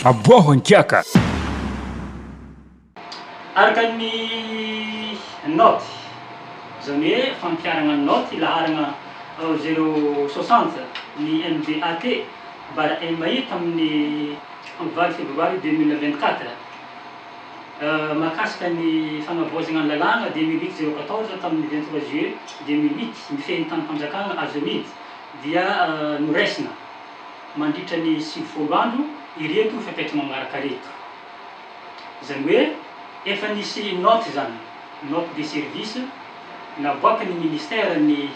Aboaho an-kiaka! Araka ny naoty, izany hoe fampiharana ny naoty laharana zéro soixante ny MDAT bara MI tamin'ny valo febroary 2024 mahakasika ny fanavaozana ny lalàna 2008 014 tamin'ny 23 juillet 2008 mifehy ny tanim-panjakana azo amidy dia noraisina mandritra ny 90 andro ireto fepetra magnaraka ireto. Izany hoe efa nisy note izany, note de service navoakan'ny ministère ny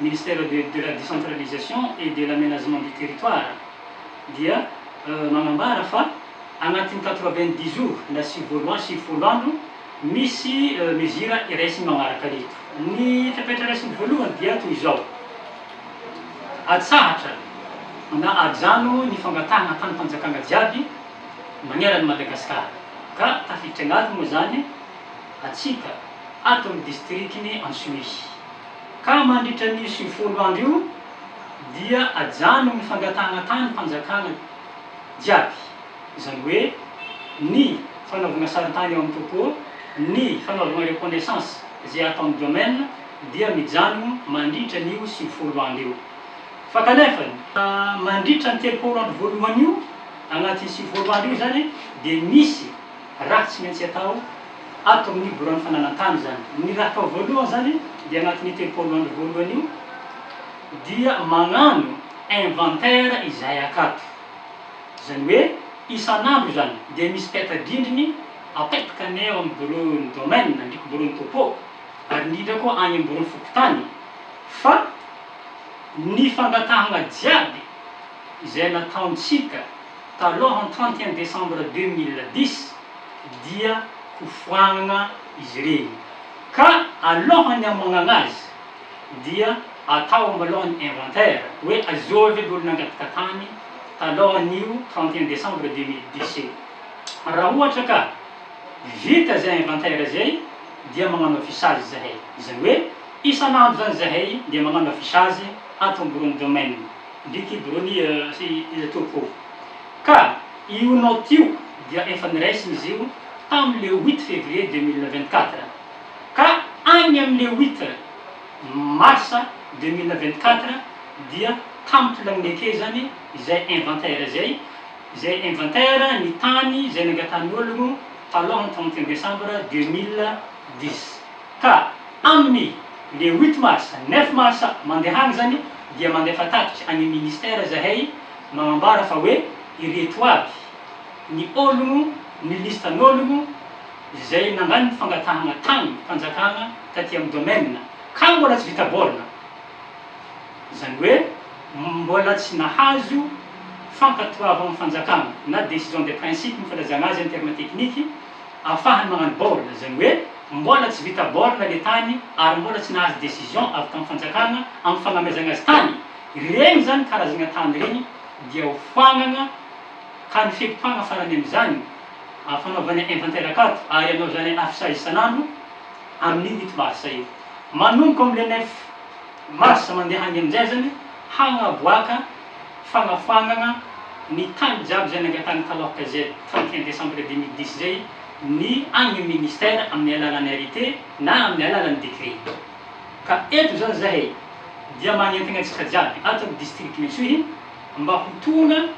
ministère de la décentralisation et de l'aménagement du territoire dia magnambara fa agnatin'ny 90 jours na 90 andro, 90 andro misy mesure raisiny magnaraka ireto. Ny fepetra raisiny voalohany dia toy izao. Atsahatra na ajano ny fangatahana tanim-panjakana jiaby magneran'i Madagasikara ka tafiditra agnatiny moa zany atsika ato amin'ny distrikin'i Antsohihy. Ka mandritra an'io 90 andro io dia ajano ny fangatahana tanim-panjakana jiaby, izany hoe ny fanaovana sarintany ao amin'ny topo, ny fanaovana reconnaissance izay ataon'ny domaine, dia mijanona mandritra an'io 90 andro io. Fa kanefa, mandritra ny 30 andro voalohany io, agnatin'ny 90 andro io izany, dia misy raha tsy maintsy atao ato amin'ny biraon'ny fananan-tany izany. Ny raha atao voalohany izany dia agnatin'io 30 andro voalohany io dia magnano inventaire izahay akato. Izany hoe isan'andro izany dia misy peta-drindriny apetaka anay ao amin'ny biraon'ny domaine, ndriky biraon'ny topo. ary indrindra koa any ambony fokontany fa ny fangatahana jiaby izay nataontsika talohan'ny 31 décembre 2010 dia ho foanana izy ireny ka alohan'ny hamoagnana azy dia atao amalohan'ny inventaire hoe azovy ny olo nangataka tany talohan'io 31 décembre 2010 io raha ohatra ka Vita izay inventaire izay dia magnano affichage izahay. Izany hoe isan'andro izany izahay dia magnano affichage ato amin'ny bureau-n'ny domaine ndriky bureau-n'ny topo. Ka io note io dia efa niraisina izy io tamin'ny le huit février 2024. Ka any amin'ny le huit mars 2024 dia tampitra lamineke izany izay inventaire izay. Izay inventaire ny tany izay nangatahan'ny ologno talohan'ny 31 décembre 2010. Ka amin'ny le huit mars, neuf mars mandeha agny zany dia mandefa tatitra any ministère zahay magnambara fa hoe ireto aby ny ologno, ny liste n'ologno izay nangano ny fangatahagna tany fanjakagna taty amin'ny domaine ka mbola tsy vita borne. Izany hoe mbola tsy nahazo fankatoavan'ny fanjakana na décision de principe ny filazana azy en terme technique ahafahany magnano borne, izany hoe mbola tsy vita borne le tany ary mbola tsy nahazo décision avy tamin'ny fanjakana amin'ny fagnamezagna azy tany, regny zany karazagna tany regny dia ho foagnagna ka ny fe-potoagna farany amin'izany fanaovana inventaire akato ary anaovana affichage isan'andro amin'io huit mars io manomboka amle neuf Mars mandeha any aminjay zany hagnaboaka fagnafoagnagna ny tany jiaby zay nangatahagna taloha zay 31 décembre 2010 zay ny agny ministère amin'ny alalan'ny arrêté na amin'ny alalan'ny décret. Ka eto zany zahay dia magnentagna antsika jiaby ato amin'ny district Antsohihy mba ho tonga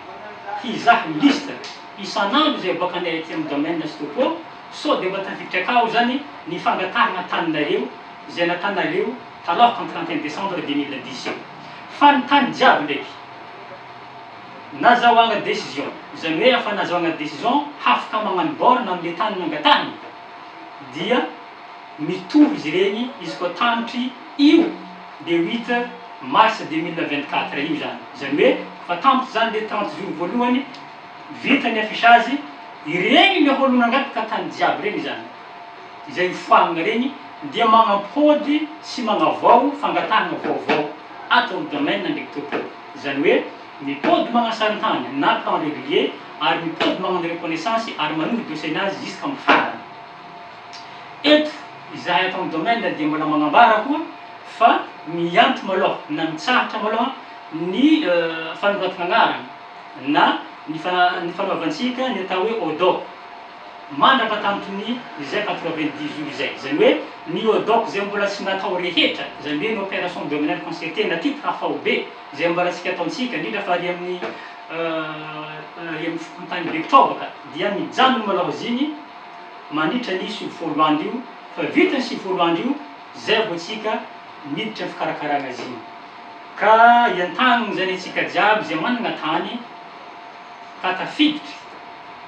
hizaha liste isan'andro zay aboakanay aty amin'ny domaine sy topo sao dia mba tafiditra akao zany ny fangatahagna taninareo izay natanareo taloha tamin'ny 31 décembre 2010 io. Fa ny tany jiaby ndraiky nazahoagna décision, izany hoe efa nazahoagna décision hafaka magnano borne amle tany nangatahiny dia mitovy izy iregny izy koa tamitry io le huit mars 2024 io zany. Izany hoe fa tampitra zany le 30 jours voalohany vita ny affichage, iregny le olo nangataka tany jiaby regny zany. Izay hofoanana ireny dia magnampody sy magnavao fangatahana vaovao ato amin'ny domaine ndraiky topo. Izany hoe mipody magnasarintany na plan régulier ary mipody magnano reconnaissance ary manohy dossier nazy jusqu'amin'ny farany. Eto izahay ato amin'ny domaine dia mbola magnambara koa fa mianto malôha na mitsahatra malôha ny fanoratana agnarana na. ny ny fanaovantsika ny atao hoe ODOC mandrapa tampony izay 90 jours izay. Izany hoe ny ODOC izay mbola tsy natao rehetra, izany hoe ny opération domaniale concertée na titre faobe izay mbola tsika ataontsika, indrindra fa ary amin'ny ary amin'ny fokontany Bekitrobaka dia mijanona malao izy iny mandritra ny 90 andro io, fa vita ny 90 andro io zay vao tsika miditra ny fikarakarana azy iny. Ka iantaniny zany antsika jiaby izay manana tany ka tafiditra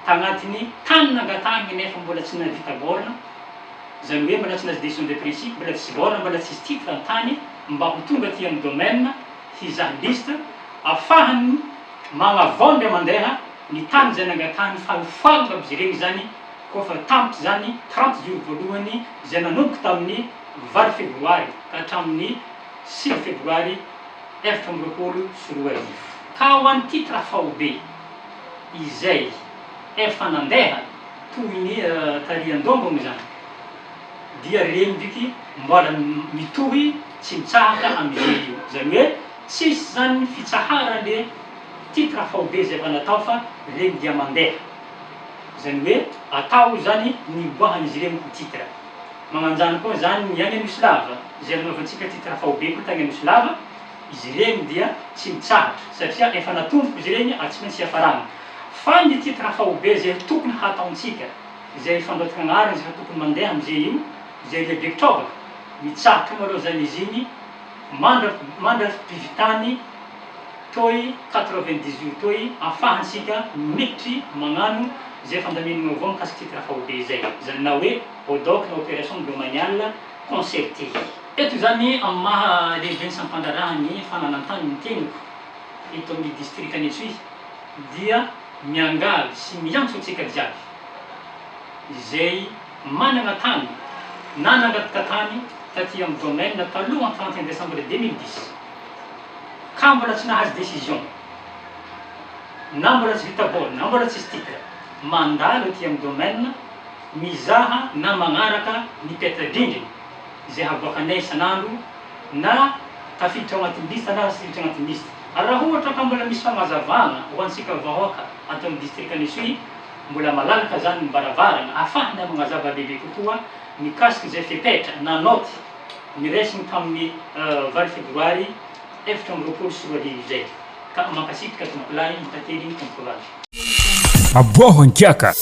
tagnatin'ny tany nangatahiny nefa mbola tsy nahavita borne, zany hoe mbola tsy nahazo décision de principe, mbola tsisy borne, mbola tsisy titre ny tany mba ho tonga aty amin'ny domaine hizaha liste afahany magnavao ndray mandeha ny tany izay nangatahiny fa ho faly aby izy ireny izany koa fa tampitra izany 30 jours voalohany izay nanomboka tamin'ny 8 febroary ka hatramin'ny 9 febroary 2024. Ka ho an'ny titre faobe izay efa nandeha toy ny tary an-dongony izany dia rendriky mbola mitohy tsy mitsahatra amin'izay io. Izany hoe tsisy izany fitsaharana le titre faobe izay efa natao fa regny dia mandeha. Izany hoe atao izany ny hiboahan'izy ireny ho titre. Magnanjany koa izany ny any Anosilava, izay nanaovantsika titre faobe koa tany Anosilava, izy ireny dia tsy mitsahatra satria efa natomboko izy ireny ary tsy maintsy hiafarana. Fa ny titre faobe izay tokony hataontsika, izay fandroatana agnarana izay efa tokony mandeha amizay io, izay lehibe kitraobaka, mitsahatra malou zany izy iny mandra mandra-pivitany toy 98 toy afahantsika miditry magnano izay fandaminana vaovao mikasika titre faobe izay, izany na hoe ODOC na opération domaniale concertée. Eto izany amin'ny maha lehiben'ny sampandraharahan'ny fananan-tany ny teniko eto amin'ny distrikan'i Antsohihy dia miangavy sy miantso antsika jiaby izay manana tany na nangataka tany taty amin'ny domaine talohan'ny 31 décembre 2010 ka mbola tsy nahazo décision na mbola tsy vita borne na mbola tsisy titre mandalo aty amin'ny domaine mizaha na magnaraka ny peta-drindrina izay havoakanay isan'andro na tafiditra ao anatin'ny liste na tsy tafiditra anatin'ny liste. Ary raha ohatra ka mbola misy fagnazavagna ho antsika vahoaka ato amin'ny distrikan'Isoy, mbola malalaka zany ny varavarana ahafahana magnazava bebe kokoa mikasika izay fepetra na naoty niraisiny tamin'ny 8 febroary 2024 izay. Ka mankasitraka tompokolahy, mitaterigny tompokovavy. Aboaho an-kiaka!